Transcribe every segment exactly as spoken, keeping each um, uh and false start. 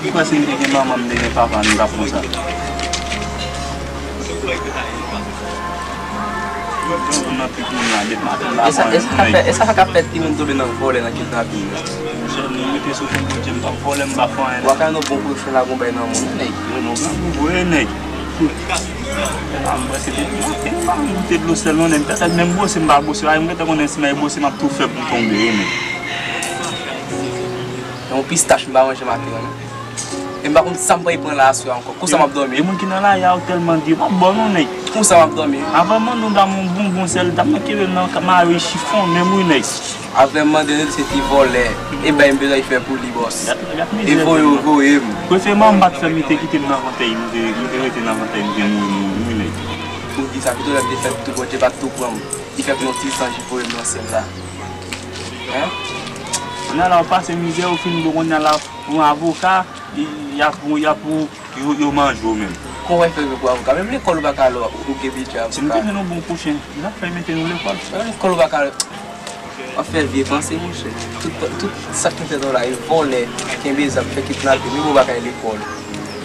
Ou kwè si m te gen manman, m te gen papa, m t ap konsa? Moun nan pi kounye a, depi maten m pa pran yon nèg. E sa k ap fè timoun tonbe nan vòlè, nan kidnaping nan? Monchè, nou rete sou fon Bondye, m p ap vòlè, m p ap fè anyen. Ou pa ka nan bon pwofesyon la, gon bay nan moun, nèg. Yo, nou grangou vre, nèg. A, m wè se depi maten, m pa goute dlo sèl non, nèg. Petèt menm bwose m pa bwose, a, m gentan konnen si m al bwose, m ap tou fè pou m tonbe, wi, nèg. Yon pistach m pa manje maten an, non. E m pa konn sa m pral pran la aswè ankò. Konsa m ap dòmi. E moun ki nan lari a yo tèlman di, yo p ap ba w non, nèg. Konsa m ap dòmi. Avan m mande w dam yon bonbon sèl, dam nan kenbe m nan mari chifon menm, wi, nèg. Apre m mande l se ti vòlè. E bay m bezwen fè pou li, bòs. E voye w voye m. Prefè manman m pa t fè m, li te kite m nan vantèy, m te, m te rete nan vantèy, m te mouri, mouri, wi, nèg. Pou di sa, pito lè m te fè tout, Bondye pa t tou pran m. Li fè m yon ti zanj, li voye m nan syèl la. Hein? Kounye a la, w pase mizè, ou fin bon, kounye a la, pou yon avoka, y, y ap, y ap, yo, yo manje w menm. Kòman w fè pou avoka? Menm lekòl ou pa ka al, ou gen bidjè avoka. Si nou te jwenn yon bon pwochen, n ap fè mete nou lekòl. Menm lekòl ou pa ka al. W ap fè vye panse, monchè. Tout, tout sa k te fèt la, e vòlè, kenbe zam, fè kidnaping, menm ou pa ka al lekòl.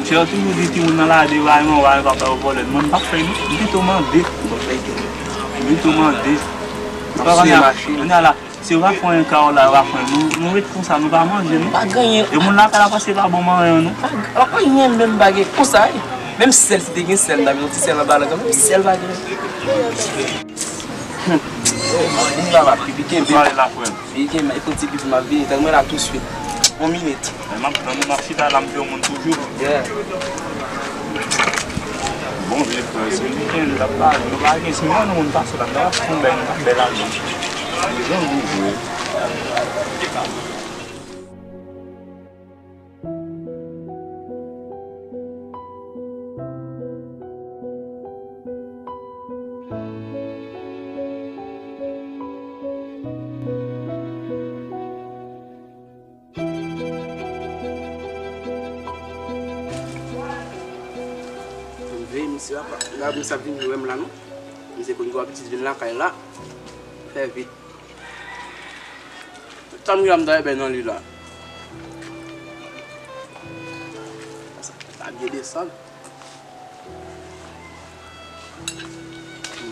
Monchè, yo toujou di timoun nan lari a, wa yon, wa yon, papa yo vòlè. Mwen, m p ap fè, non. M pito mande. M pito mande. M pa konn, kounye a la, si yo pa fè yon kawòl la, yo pa fè, nou, nou ret konsa, nou pa manje, non. Pa genyen. E moun lakay la panse pa bon manyen, non. Pa, pa anyen menm, pa gen konsa, wi. Menm sèl, si te gen sèl, m ta met yon ti sèl anba lang, menm sèl pa gen. Hum. Moun la va pipi kenbe. Pale la, frè m. Pipi kenbe, e fon ti pipi m ap vini, tann mwen la touswit. Yon minit. Men m ap tann ou, m ap chita la, m fè yon moun toujou. Yeah. Bon, vye frè, si nou gen, nou t ap pale, nou pa gen, si nou wè yon moun pase la, nou t ap fè yon bèl, yon bèl ajan. Jan nou vle. M veye misye a, pa, la misye ap vin wè m la non. Misye konn gwo abitit vin lakay la. Fè vit. Tann wi a m ta ebè nan li la. Sa byen desann.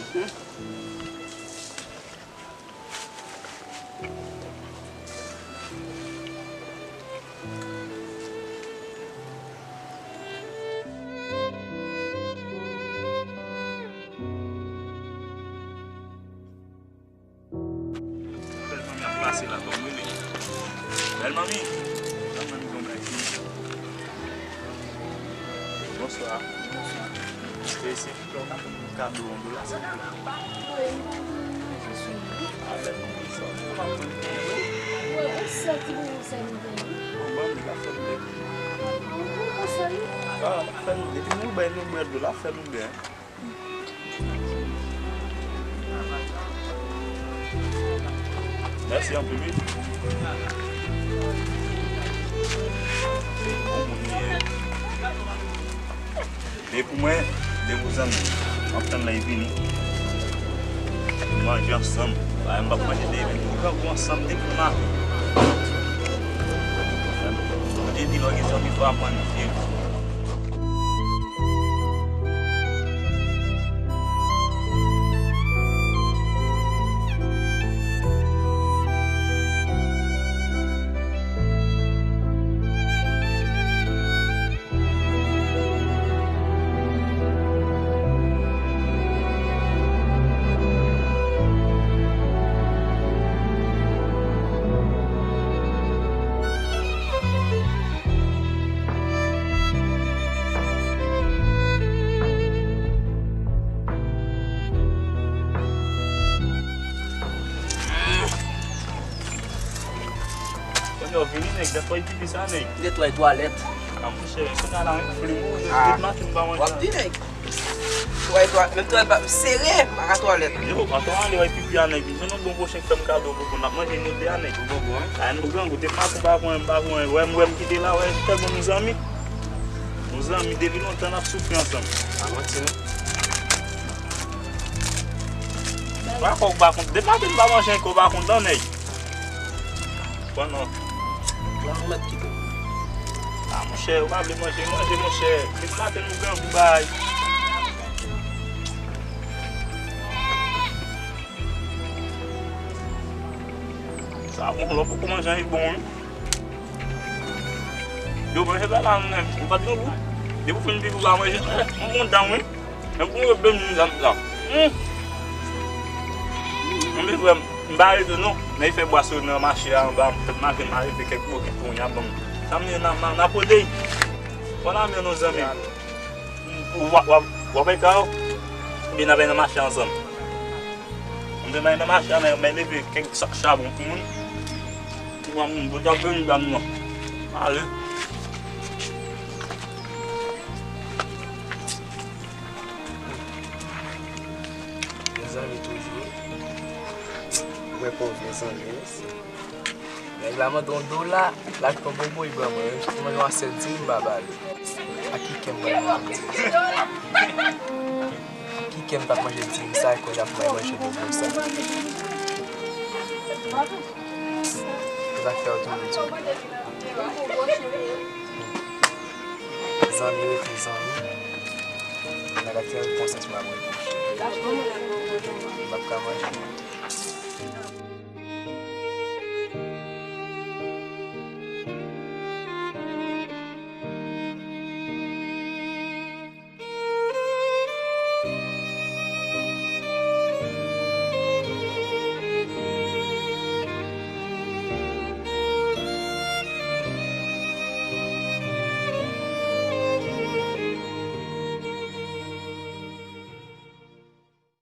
Mhm. Bèl manmi ap pase la, ban m rele. Bèl manmi! Bèl manmi, bon bagay. Bonswa. Bonswa. Se, se, se yon kado yon dola, silvouplè. A, bèl manmi, sa, ou pa pran. Bon, ban m li, l ap fè nou byen. A, l ap fè nou byen. Depi nou bèl, nou bèl dlo, l ap fè nou byen. Mèsi anpil, wi. Bon moun li ye. De pou mwen, de pou zanmi. M ap tann lè l vini. Nou manje ansanm. Bagay m p ap manje de, nou grangou ansanm depi maten. Bondye di lè w gen zanmi, fò w aprann viv. Kounye a w vini, nèg, netwaye pipi sa, nèg. Netwaye twalèt. A, monchè, kounye a la, menm flim ou, depi maten m pa manje. W ap di, nèg. Twalèt, twalèt, menm twalèt pa sere, pa ka twalèt. Yo, antan ale wè pipi a, nèg, vin jwenn yon bon pwochen k fè m kado bonbon, n ap manje nou de a, nèg. Bonbon, hein? A, nou grangou, depi maten m pa pran, m pa pran, wè m, wè m kite la, wè, tèlman nou zanmi. Nou zanmi, depi lontan n ap soufri ansanm. Pa manti, non. Ba kò w pa kontan. Depi maten m pa manje ankò, w pa kontan, nèg. Pran non. La, ou mèt kite m. A, Monchè, ou pa vle manje, manje, monchè. Depi maten nou grangou bay. Sa bon, lè w poko manje, li bon, wi. Yo, manje la, la, menm. Ou pa t gen gou. Depi w fin viv, ou pa manje, eh, ou bon dan, wi. Men bon, yo beni zam la. Hmm. Mwen frè m, m pa rete non. Men fè bwa sou nan mache a anba, m fèt maten, m ale fè kèk bokit pou y a ban m. Sa m ye nan, nan, nan pode. Bon, la, men nou zanmi. W ap, w ap, w ap fè ka, oubyen n ap nan mache ansanm. M te nan mache a, men, men leve kèk sak chabon pou moun. Pou mwen, moun, pou y ap vini ban m nan. Ale. Vye zanmi toujou. Mwen kon vye zanmi. Nèg la mande yon dola, l ap pran bonbon, li ban mwen. Menm si mwen yon asèt di, m pa ba li. A ki kè m pral manje di? Ki kè m t ap manje di sa, e kounye a pou mwen manje bonbon sa? Sa k fè w toujou di zanmi rete zanmi. Nèg la te konsèt m ap reproche. M p ap ka manje.